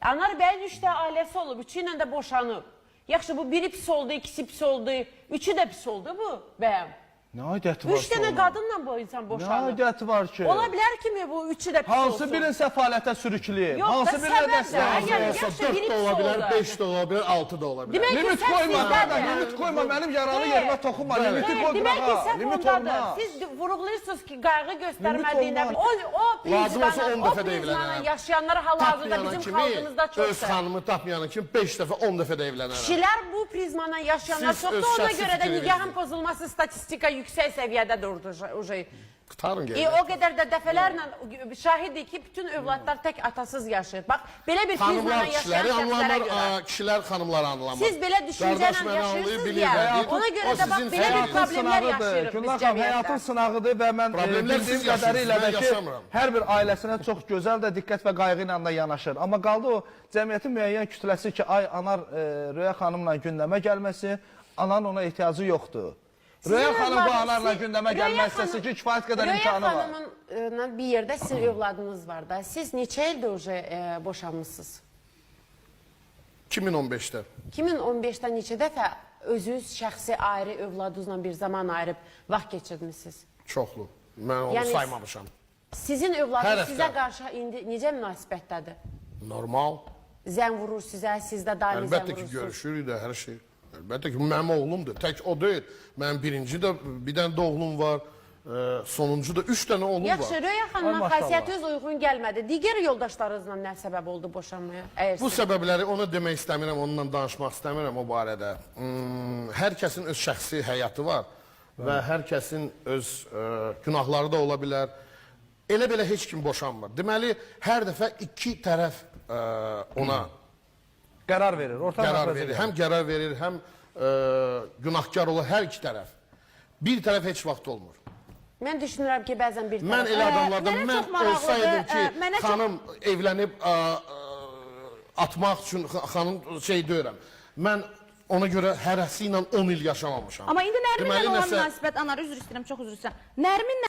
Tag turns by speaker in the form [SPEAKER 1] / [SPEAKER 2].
[SPEAKER 1] Anar bəyin 3 də ailəsi olub, üçü ilə də boşanıb. Yaxşı, bu biri pis oldu, ikisi pis oldu, üçü də pis oldu bu bəyəm.
[SPEAKER 2] Nə aidiyyəti var
[SPEAKER 1] Üç dənə qadınla bu insan
[SPEAKER 2] Nə
[SPEAKER 1] boşanıb.
[SPEAKER 2] aidiyyəti var ki?
[SPEAKER 1] Ola bilər ki mi bu üçü də pis
[SPEAKER 2] Hansı
[SPEAKER 1] olsun?
[SPEAKER 2] birini səfalətə sürükləyib?
[SPEAKER 1] Yox,
[SPEAKER 2] Hansı
[SPEAKER 1] da
[SPEAKER 2] birinə
[SPEAKER 1] səbəb də,
[SPEAKER 2] dəstək
[SPEAKER 1] yəni
[SPEAKER 2] olsun?
[SPEAKER 1] yaxşı,
[SPEAKER 3] Olsa 4
[SPEAKER 1] biri
[SPEAKER 3] də
[SPEAKER 1] pis
[SPEAKER 3] ola bilər,
[SPEAKER 1] oldu.
[SPEAKER 3] 5 də ola bilər, 6 da ola bilər.
[SPEAKER 1] Demək ki,
[SPEAKER 2] Limit
[SPEAKER 1] səhv
[SPEAKER 2] qoyma,
[SPEAKER 1] sizdədir.
[SPEAKER 2] qardaş, limit qoyma, mənim yaralı
[SPEAKER 1] Xeyr.
[SPEAKER 2] yerimə toxunma, limiti
[SPEAKER 1] Xeyr,
[SPEAKER 2] qoy
[SPEAKER 1] demək ki,
[SPEAKER 2] qırağa,
[SPEAKER 1] səhv
[SPEAKER 2] limit
[SPEAKER 1] ondadır.
[SPEAKER 2] olmaz.
[SPEAKER 1] Siz vurğulayırsınız ki, qayğı göstərmədiyinə,
[SPEAKER 2] olmaz.
[SPEAKER 1] o
[SPEAKER 3] Lazım olsa
[SPEAKER 1] prizmanla,
[SPEAKER 3] 10
[SPEAKER 1] o
[SPEAKER 3] dəfə də
[SPEAKER 1] prizmanla
[SPEAKER 3] evlənərəm.
[SPEAKER 1] yaşayanlar hal-hazırda
[SPEAKER 3] Tapmayanan
[SPEAKER 1] bizim
[SPEAKER 3] kimi,
[SPEAKER 1] xalqımızda
[SPEAKER 3] öz
[SPEAKER 1] çoxdur.
[SPEAKER 3] xanımı tapmayanan kimi 5 dəfə, 10 dəfə də evlənərəm.
[SPEAKER 1] Kişilər bu prizmanla yaşayanlar
[SPEAKER 3] Siz
[SPEAKER 1] çoxdur,
[SPEAKER 3] öz
[SPEAKER 1] ona
[SPEAKER 3] şəxsi
[SPEAKER 1] görə də
[SPEAKER 3] fikrinizi.
[SPEAKER 1] nikahın pozulması statistika yüksək səviyyədə durdu uje.
[SPEAKER 3] Qurtarın
[SPEAKER 1] E,
[SPEAKER 3] gəlin.
[SPEAKER 1] o qədər də dəfələrlə şahidik ki, bütün övladlar tək atasız yaşayır. Bax, belə bir prizmanla
[SPEAKER 3] Xanımlar
[SPEAKER 1] yaşayan
[SPEAKER 3] kişiləri
[SPEAKER 1] şəxslərə
[SPEAKER 3] anlamır,
[SPEAKER 1] görə.
[SPEAKER 3] kişilər xanımları anlamır.
[SPEAKER 1] Siz belə düşüncə ilə
[SPEAKER 3] Qardaş məni anlayır,
[SPEAKER 1] yaşayırsınız
[SPEAKER 3] bilir
[SPEAKER 1] ya,
[SPEAKER 3] və deyir,
[SPEAKER 1] ona görə
[SPEAKER 3] o
[SPEAKER 1] də bax
[SPEAKER 3] sizin
[SPEAKER 1] belə bir
[SPEAKER 3] fikriniz.
[SPEAKER 1] problemlər
[SPEAKER 2] sınağıdır.
[SPEAKER 1] yaşayırıq biz
[SPEAKER 2] Günlar xanım, həyatın
[SPEAKER 1] cəmiyyətdə.
[SPEAKER 2] sınağıdır və mən
[SPEAKER 3] Problemlər
[SPEAKER 2] bildiyim
[SPEAKER 3] siz yaşayırsınız,
[SPEAKER 2] qədərilə də
[SPEAKER 3] mən
[SPEAKER 2] ki,
[SPEAKER 3] yaşamıram.
[SPEAKER 2] hər bir ailəsinə çox gözəl də diqqət və qayğı ilə də yanaşır. Amma qaldı o cəmiyyətin müəyyən kütləsi ki, ay anar Röya xanımla gündəmə gəlməsi, ananın ona ehtiyacı yoxdur. Röya
[SPEAKER 1] Sizin
[SPEAKER 2] xanım bu
[SPEAKER 1] övladınız-
[SPEAKER 2] anarla
[SPEAKER 1] siz-
[SPEAKER 2] gündəmə
[SPEAKER 1] Röya
[SPEAKER 2] gəlmək
[SPEAKER 1] xanım-
[SPEAKER 2] istəsə ki, kifayət qədər
[SPEAKER 1] Röya
[SPEAKER 2] imkanı var.
[SPEAKER 1] xanımın bir yerdə sizin övladınız var da. Siz neçə ildir uje boşanmısınız?
[SPEAKER 3] 2015-də.
[SPEAKER 1] 2015-də neçə dəfə özünüz şəxsi ayrı övladınızla bir zaman ayırıb vaxt keçirmisiniz?
[SPEAKER 3] Çoxlu. Mən onu
[SPEAKER 1] Yəni-
[SPEAKER 3] saymamışam.
[SPEAKER 1] Sizin
[SPEAKER 3] Hər
[SPEAKER 1] övladınız
[SPEAKER 3] həftə.
[SPEAKER 1] sizə qarşı indi necə münasibətdədir?
[SPEAKER 3] Normal.
[SPEAKER 1] Zəng vurur sizə, siz də daimi zəng
[SPEAKER 3] Əlbəttə ki,
[SPEAKER 1] vurursunuz.
[SPEAKER 3] görüşürük də hər şey. Əlbəttə ki, mənim oğlumdur. Tək o deyil. Mənim birinci də, bir dənə də oğlum var. Sonuncu da 3 dənə oğlum
[SPEAKER 1] Yaxşı,
[SPEAKER 3] var.
[SPEAKER 1] Röya
[SPEAKER 2] Ay,
[SPEAKER 1] xanımın
[SPEAKER 2] maşallah.
[SPEAKER 1] xasiyyəti öz uyğun gəlmədi. Digər yoldaşlarınızla nə səbəb oldu boşanmaya? Əgər
[SPEAKER 3] Bu
[SPEAKER 1] siz-
[SPEAKER 3] səbəbləri ona demək istəmirəm, onunla danışmaq istəmirəm o barədə. Hər kəsin öz şəxsi həyatı var və hər kəsin öz günahları da ola bilər. Elə belə heç kim boşanmır. Deməli, hər dəfə iki tərəf ona
[SPEAKER 2] Qərar verir, orta
[SPEAKER 3] qərar
[SPEAKER 2] məxrəcə
[SPEAKER 3] verir.
[SPEAKER 2] gəlir.
[SPEAKER 3] Həm qərar verir, həm günahkar olur hər iki tərəf. Bir tərəf heç vaxt olmur.
[SPEAKER 1] Mən düşünürəm ki, bəzən bir
[SPEAKER 3] Mən
[SPEAKER 1] tərəf...
[SPEAKER 3] elə adamlardan
[SPEAKER 4] mənə
[SPEAKER 3] mən
[SPEAKER 4] çox maraqlıdır,
[SPEAKER 3] olsaydım ki,
[SPEAKER 4] mənə çox-
[SPEAKER 3] xanım evlənib atmaq üçün xanım şey deyirəm. Mən ona görə hərəsi ilə 10 il yaşamamışam.
[SPEAKER 4] Amma indi Nərminlə
[SPEAKER 3] Deməli,
[SPEAKER 4] olan
[SPEAKER 3] nəsə-
[SPEAKER 4] münasibət, Anar, üzr istəyirəm, çox üzr istəyirəm. Nərminlə